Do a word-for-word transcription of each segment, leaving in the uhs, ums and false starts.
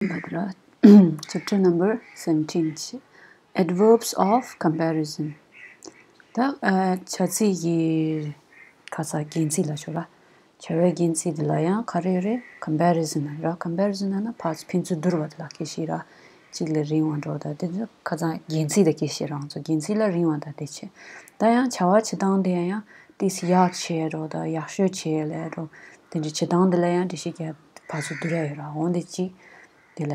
Chapter number seventeen. Adverbs of comparison. ད་ཨ་བྱ་ཚིག་གི་ག་ས་རྒྱན་ཚིག་ལ་ཤོག་ར། བྱ་བའི་རྒྱན་ཚིག་འདི་ལ་ཡང་ག་རེ་རེད། comparison ར། comparison ན་ཕར་ཕན་ཚུན་བསྡུར་བ་དེ་ལ་སྐད་བཤད་ར། གཅིག་ལས་རིང་བ་འགྲོ། ད་དེ་ཚོ་ཁ་སང་རྒྱན་ཚིག་དང་སྐད་བཤད་རང་ཚོ་རྒྱན་ཚིག་ལ་རིང་བ་དང་དེ་བྱས། ད་ཡང་བྱ་བ་བྱེད་སྟངས་དེ་ཡང་ཏིས་ཡག་བྱས་འགྲོ། ད་ཡག་ཤོས་བྱས་ལས་འགྲོ། དེ་འདྲའི་བྱེད་སྟངས་དེ་ལ་ཡང་འགྲེལ་བཤད་རྒྱག་ཕར་ཚུར་བསྡུར་ཡ་ཡོད་ར། འོ་འདི་གཅིག་དེ་ལ་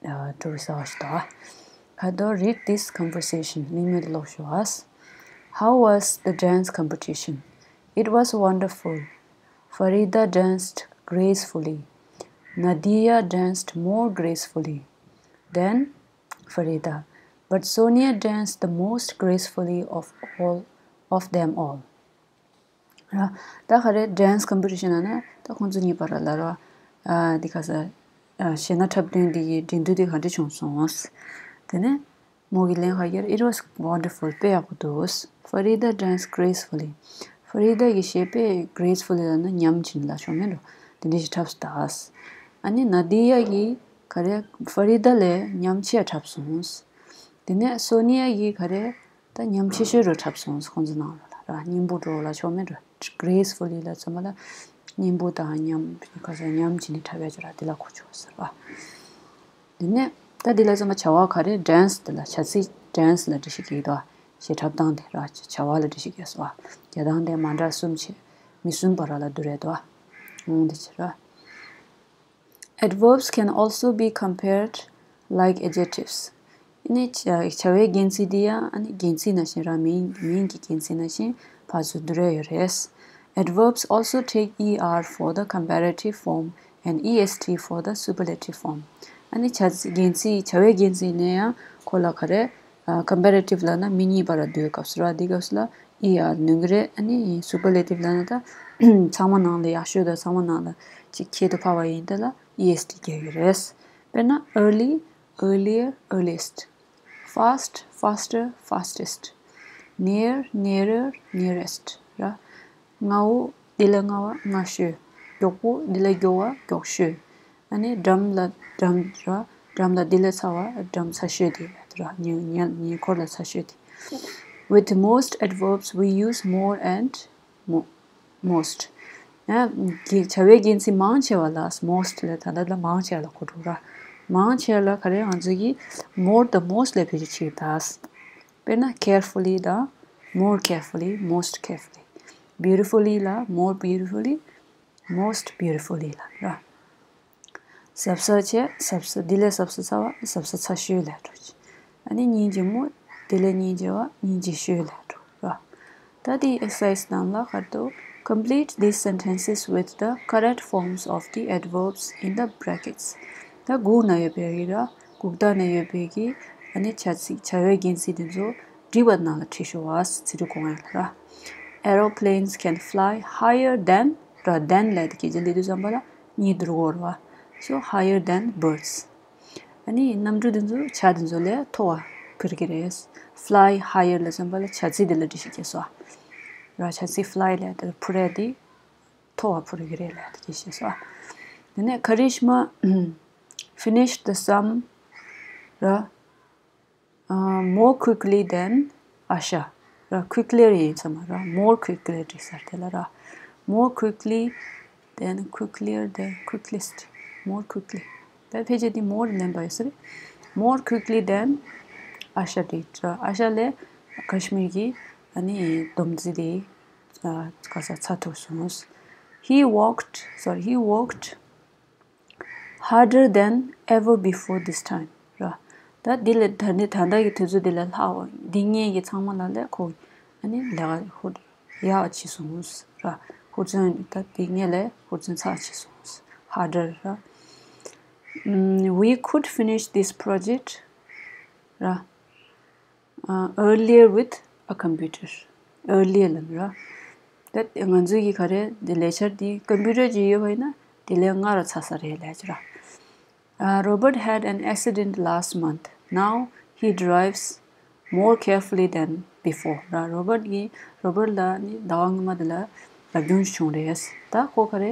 ཨ་འགྲོ་བའི་ས་བ་ཞིག་ད། ཁ་དོ། Read this conversation. གླེང་མོལ་འདི་ཀློག་ཤོག་ཨ། How was the dance competition? It was wonderful. Farida danced gracefully. Nadia danced more gracefully than Farida, but Sonia danced the most gracefully of all of them all. ར། ད་ག་རེ། dance competition ན་ད་ཁོང་ཚོ་གཉིས་བར་ལ་ར། ཨ་འདི་ག་ས། ཨ་གཞས་སྣ་འཁྲབ་སྟོན་འདི་གི་འགྲན་བསྡུར་འདི་ག་འདྲ་བྱུང་སོང་། དེ་ནས་མོ་གི་ལན་ཧ་གར། It was wonderful. དཔེ་ཡག་པོ་འདུག Farida danced gracefully. ཕ་རི་ད་གི་གཞས་དཔེ་gracefully ལབ་ན་ཉམས་ཆེན་ལ་ཤོར་མེད་འགྲོ། དེ་འདྲ་ཞིག་འཁྲབ་སྟེ། ཨ་ནི་ན་དི་ཡ་གི་ག་རེ། ཕ་རི་ད་ལས་ཉམས་ཆེ་འཁྲབ་སོང་། དེ་ནས་སོ་ནི་ཡ་གི་ག་རེ། ད་ཉམས་ཆེ་ཤོས་རུ་འཁྲབ་སོང་། ཁོང་ཚོ་ནང་ལ་ར་སྙན་པོ་འགྲོ་ལ་ཤོར་མེད་འགྲོ། gracefully ལ་ཚང་མ་ལ་སྙན་པོ་དང་ཉམས་ག་ས་ཉམས་ཆེ་ནས་འཁྲབ་ཡ་ཅིག་ར། དེ་ལ་གོ་ཆོག་ཟེར་བ། དེ་ནས་ད་འདི་ལ་ཚང་མ་བྱ་བ་ག་རེ། dance དེ་ལ་བྱ་ཚིག dance ལ་འགྲེལ་བཤད་རྒྱག་གི་འདུག་གཞས་འཁྲབ་སྟངས་དེ་ར། བྱ་བ་ལ་འགྲེལ་བཤད་རྒྱག་སོང་། རྒྱག་སྟངས་དེ་མ་འདྲ་གསུམ་བྱས། མི་གསུམ་བར་ལ་བསྡུར་རེད་དོ། འོང་འདི་བྱེད་ར། Adverbs can also be compared like adjectives. ཨ་ནི་བྱ་བྱ་བའི་རྒྱན་ཚིག་འདི་ཡང་ཨ་ནི་རྒྱན་ཚིག་ནང་བཞིན་ར། མིང་མིང་གི་རྒྱན་ཚིག་ནང་བཞིན་ཕར་ཚུར་བསྡུར་ཡ་ཡོད་རེད། Adverbs also take er for the comparative form and est for the superlative form. ཨ་ནི་བྱ་ཚིག་རྒྱན་ཚིག་བྱ་བའི་རྒྱན་ཚིག་ནས་ཡང་ཁོ་ལ་ག་རེ། ཨ་comparative ལབ་ན་མི་གཉིས་བར་ལ་བསྡུར་བའི་སྐབས་སུ་ར། འདི་སྐབས་སུ་ལ་er ལ་ནོན་གི་རེད། ཨ་ནི་superlative ལབ་ན་ད་ཚང་མ་ནང་ལ་ཡག་ཤོས་དང་ཚང་མ་ནང་ལ་ཅིག་ཁྱད་དུ་འཕགས་པ་ཡིན་དེ་ལ་est རྒྱག་གི་རེད། དཔེར་ན་early, earlier, earliest. Fast, faster, fastest. Near, nearer, nearest. ར། སྔ་བོ་འདི་ལས་སྔ་བ་སྔ་ཤོས། མགྱོགས་པོ་འདི་ལས་མགྱོགས་པ་མགྱོགས་ཤོས། ཨ་ནི་འགྲམ་ལ་འགྲམ་ར། འགྲམ་ལ་འདི་ལས་ཚ་བ་འགྲམ་ཚ་ཤོས་དེ་ར། ཉེ་ཉེ་ཉེ་འཁོར་ལ་ཚ་ཤོས་དེ། With most adverbs, we use more and mo- most. ཡང་བྱ་བའི་རྒྱན་ཚིག་མང་ཆེ་བ་ལ་most ལས་ད་ལྟ་ལ་མང་ཆེ་བ་ལ་གོ་འགྲོ་ར། མང་ཆེ་བ་ལ་ག་རེ་ང་ཚོ་གིས་more དང་most ལས་བེད་སྤྱོད་བྱེད་ཀྱི་ད། དཔེར་ན་carefully དང་more carefully, most carefully. Beautifully ལ་more beautifully, most beautifully ལ་ར། གཟབ་གཟབ་བྱས། གཟབ་གཟབ་འདི་ལས་གཟབ་གཟབ་ཚ་བ་གཟབ་གཟབ་ཚ་ཤོས་ལ་འགྲོ་ཆེ། ཨ་ནི་སྙིང་རྗེ་མོ་འདི་ལས་སྙིང་རྗེ་བ་སྙིང་རྗེ་ཤོས་ལ་འགྲོ་ར། ད་འདི་exercise ནང་ལ་ག་རེ་འདུག Complete these sentences with the correct forms of the adverbs in the brackets. ད་གུག་ན་ཡོད་པའི་ར། གུག་རྟགས་ན་ཡོད་པའི་གི་ཨ་ནི་བྱ་ཚིག་བྱ་བའི་རྒྱན་ཚིག་འདི་ཚོ་བསྒྲིགས་པ་ནང་ལ་བྲིས་ཤོག་ཨ། ཚིག་འབྲུ་གོང་ཡང་ལ་ར། Aeroplanes can fly higher than ར། than ལས་དེ་སྐད་ཆ་ལས་དུས་ཙམ་པ་ལ་གཉིས་བསྡུར་དགོས་ར་བ། So higher than birds. ཨ་ནི་གནམ་གྲུ་འདི་ཚོ་བྱ་འདི་ཚོ་ལས་མཐོ་བ་འཕུར་གི་རེད། fly higher ལ་ཙམ་པ་ལ་བྱ་ཚིག་འདི་ལ་འགྲེལ་བཤད་རྒྱག་སོ། ར་བྱ་ཚིག་fly ལས་དེ་འཕུར་ཡ་དེ་མཐོ་བ་འཕུར་གི་རེད་ལས་དེ་སྐད་ཆ་སོ། དེ་ནས་Karishma finished the sum ར། ཨ། more quickly than Asha. ར། quickly ཡིན་ཚང་མ་ར། more quickly བྲིས་ས་དེ་ལ་ར། more quickly than, quicklier than, quickliest, more quickly. ད་ཕལ་ཆེར་དེ་more ལེན་པ་ཡོད་ས་རེད། more quickly than Asha did ར། ཨ་ཤ་ལས་ཀ་ཤི་མིར་གྱི་ཨ་ནི་སྡོམ་རྩིས་དེ་ཨ་ག་ས་ཚ་ཐུབ་སོང་། He worked, sorry, he worked harder than ever before this time ར། ད་འདི་ལས་ད་ནི་ད་ལྟ་གི་དུས་ཚོད་འདི་ལས་ལྷག་འདི་སྔས་ཀྱི་ཚང་མ་ལ་ལས་ཁོ་ཨ་ནི་ལས་ཀ་ཧུར་ཡག་བྱས་སོང་ར། ཧུར་བརྩོན་ད་འདི་སྔས་ལས་ཧུར་བརྩོན་ཚ་བྱས་སོང་། harder ར། ཨམ། we could finish this project ར། ཨ། earlier with a computer. earlier ལབ་ར། ད་ང་ཚོའི་གི་ག་རེ་འདི་ལས་འཆར་འདི་ཀམ་པུ་ཊར་ཅིག་ཡོད་པ་ཡིན་ན་དེ་ལས་སྔ་རུ་ཚར་ས་རེད་ལབ་ཀྱི་ར། ཨ། Robert had an accident last month. Now he drives more carefully than before ར། རོ་བཊ་གི་རོ་བཊ་ལ་ནི་ཟླ་བ་སྔོན་མ་དེ་ལ་རྒྱུག་འཕྲད་བྱུང་རེད། ད་ཁོ་ག་རེ་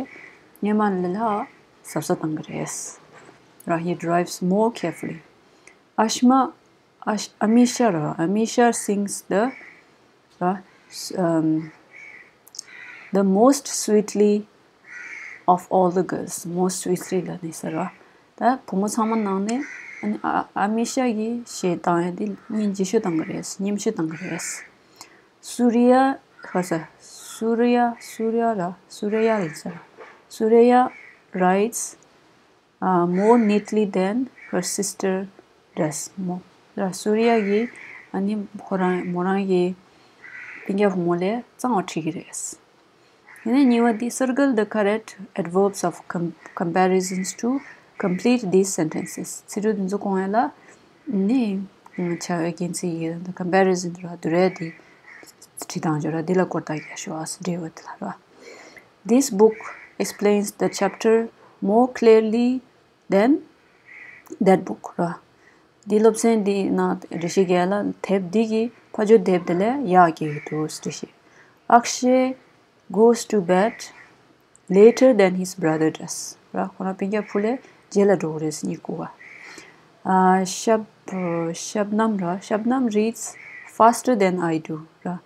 སྔོན་མ་ལས་ལྷག་གཟབ་གཟབ་བཏང་གི་རེད། ར། He drives more carefully. Ashma, Ash, Amisha ར། Amisha sings the ར། Um, the most sweetly of all the girls. Most sweetly ལ་ནི་ཟེར་ར། ད་བུ་མོ་ཚང་མ་ནང་ནས་ཨ་ནི་ཨ་ཨ་མི་ཤ་གི་གཞས་བཏང་ཡ་དེ་སྙིང་རྗེ་ཤོས་བཏང་གི་རེད། སྙན་ཤོས་བཏང་གི་རེད། Surya ཧ་ས། Surya Surya ར། Surya ལ་ཟེར་ར། Surya writes uh, more neatly than her sister does. མོ་ར། སུ་རི་ཡ་གིས་ཨ་ནི་ཁོ་རང་མོ་རང་གི་སྤུན་ཀྱག་བུ་མོ་ལས་གཙང་བ་བྲིས་ཀྱི་རེད། ཡིན་ནའི་གཉིས་པ་འདི། Circle the correct adverbs of com- comparisons to complete these sentences. ཚིག་འབྲུ་འདི་ཚོ་བསྐོང་ཡ་ལ་ནི་བྱ་བའི་རྒྱན་ཚིག་གི་comparison ར་བསྡུར་ཡ་འདི་བྲིས་བཏང་ཆོག་ར། འདི་ལ་སྐོར་ཐག་རྒྱག་ཤོག་ཨ། འབྲས་བུ་འདི་ལ་ར། This book explains the chapter more clearly than that book ར། འདི་སློབ་ཚན་འདི་ནང་འགྲེལ་བཤད་རྒྱག་ལ་དེབ་འདི་གི་ཕ་ཇོ་དེབ་འདི་ལས་ཡག་གི་འདུག་འགྲེལ་བཤད། Akshay goes to bed later than his brother does ར། ཁོ་རང་སྤུན་ཀྱག་བུ་ལས་རྗེས་ལ་འགྲོ་གི་རེད། གཉིད་ཁུག་ག་ཨ། ཤབ་ཤབ་ནམ་ར། Shabnam reads faster than I do ར།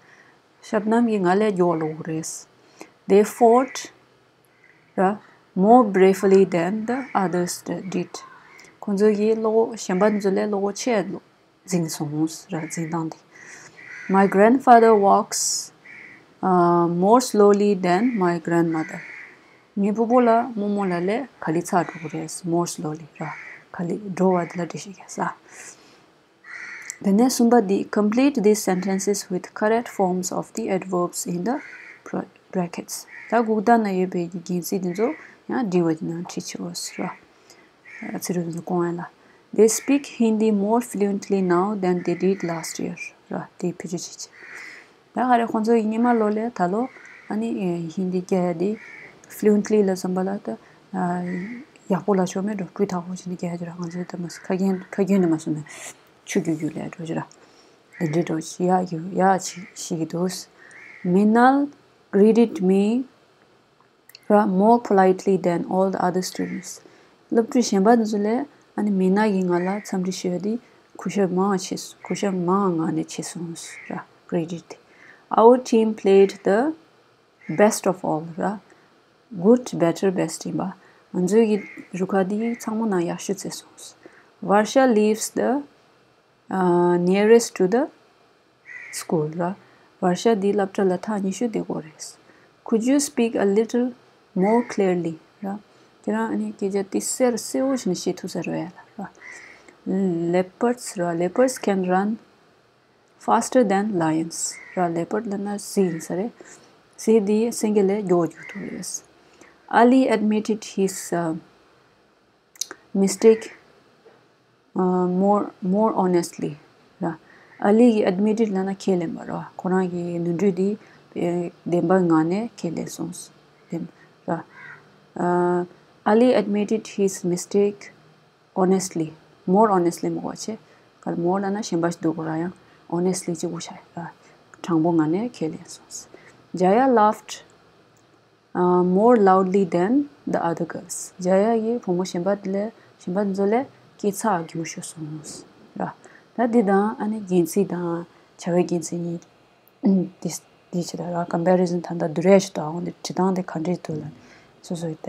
ཤབ་ནམ་གྱིས་ང་ལས་མགྱོགས་ཀློག་གི་རེད། They fought ར། more bravely than the others did. ཁོང་ཚོ་གིས་བློ་གཞན་པ་ཚོ་ལས་བློ་ཆེ་འཛིན་སོང་ར། འཛིན་སྟངས་དེ། My grandfather walks uh, more slowly than my grandmother. ངའི་ཕུ་བོ་ལ་རྨོ་མོ་ལ་ལས་ག་ལེ་ཚག་འགྲོ་གི་རེད། More slowly ར། ག་ལེ་འགྲོ་བ་དེ་ལ་འགྲེལ་བཤད་རྒྱག་ས། དེ་ནས་གསུམ་པ་འདི། Complete these sentences with correct forms of the adverbs in the bra- brackets. ད་གུག་དག་ན་ཡོད་པའི་རྒྱན་ཚིག་འདི་ཚོ་ཡང་འབྲི་བ་འདི་ནང་བྲིས་ཆོག་ཟེར་བ། ཚིག་འབྲུ་འདི་ཚོ་བསྐོང་ཡ་ལ། They speak Hindi more fluently now than they did last year ར། དེ་བེད་སྤྱོད་བྱེད་ཆེད། ད་ག་རེ་ཁོང་ཚོ་ཡིན་ཉི་མ་ལོ་ལས་ད་ལོ་ཨ་ནི་ཧིན་དི་སྐད་འདི་fluently ལ་བསམ་པ་ལ་ད་ཡག་པོ་ལ་ཆོག་མེད་འགྲོ། སྤུས་དག་པོ་བྱས་ནས་སྐད་རྒྱག་ར། ང་ཚོའི་ད་མ་ཁ་རྒྱུན་ཁ་རྒྱུན་ནས་མ་སོང་ནས་ཆུ་རྒྱུག་རྒྱུག་ལས་འགྲོ་རྒྱུ་ར། འདི་འདྲའི་འགྲོ་ཡག་གི་ཡག་ཅིག་ཤེས་ཀྱི་འདུག Minal greeted me ར། More politely than all the other students. སློབ་ཕྲུག་གཞན་པ་དེ་ཚོ་ལས་ཨ་ནི་མི་ན་གིས་ང་ལ་འཚམས་འདྲི་ཞུ་ཡ་དེ་གུས་ཞབས་མང་བ་བྱས་སོང་། གུས་ཞབས་མང་བ་ངང་ནས་བྱས་སོང་ར། Greeted. Our team played the best of all ར། Good, better, best ཡིན་པ། ང་ཚོའི་གི་རུ་ཁག་འདི་ཚང་མ་ནང་ཡག་ཤོས་བྱས་སོང་། Varsha lives the uh, nearest to the school ར། བར་ཤ་འདི་སློབ་གྲྭ་ལ་ཐག་ཉེ་ཤོས་དེ་གོ་རེད། Could you speak a little more clearly ར། ཁྱེད་རང་ཨ་ནི་སྐད་ཆ་ཏི་སེར་གསལ་བོ་ཞིག་ནས་བཤད་ཐུབ་ས་རེད་ཡ་ལ་ར། Leopards ར། Leopards can run faster than lions ར། Leopard ལབ་ན་གཟིག་ཡིན་ས་རེད། གཟིག་འདི་སེང་གེ་ལས་མགྱོགས་རྒྱུག་ཐུབ་རེད། Ali admitted his uh, mistake uh, more more honestly ར། ཨ་ལི་གིས་admitted ལབ་ན་ཁས་ལེན་པ་ར། ཁོ་རང་གི་ནོར་འཁྲུལ་འདི་བདེན་པའི་ངང་ནས་ཁས་ལེན་སོང་། བདེན་ར། Uh, Ali admitted his mistake honestly. More honestly མོ་བ་ཆེ། ག་ལ་more ལབ་ན་གཞན་པ་ཞིག་འདུག་གོ་ར། ཡང་honestly གཅིག་པུ་བྱ་ར། དྲང་པོ་ངང་ནས་ཁས་ལེན་སོང་། Jaya laughed uh, more loudly than the other girls. ཇ་ཡ་ཡིས་བུ་མོ་གཞན་པ་དེ་ལས་གཞན་པ་ཚོ་ལས་སྐད་ཚགས་རྒྱུག་ཤོར་སོང་ར། ད་འདི་དང་ཨ་ནི་རྒྱན་ཚིག་དང་བྱ་བའི་རྒྱན་ཚིག་གཉིས་འདི་འདི་བྱེད་ད་ར། Comparison ད་ལྟ་བསྡུར་ཡས་ཤིག་ད་འོང་འདི་བྲིས་སྟངས་དེ་ག་འདྲས་འདུག་ལ་སོ་སོའི་ལྟ།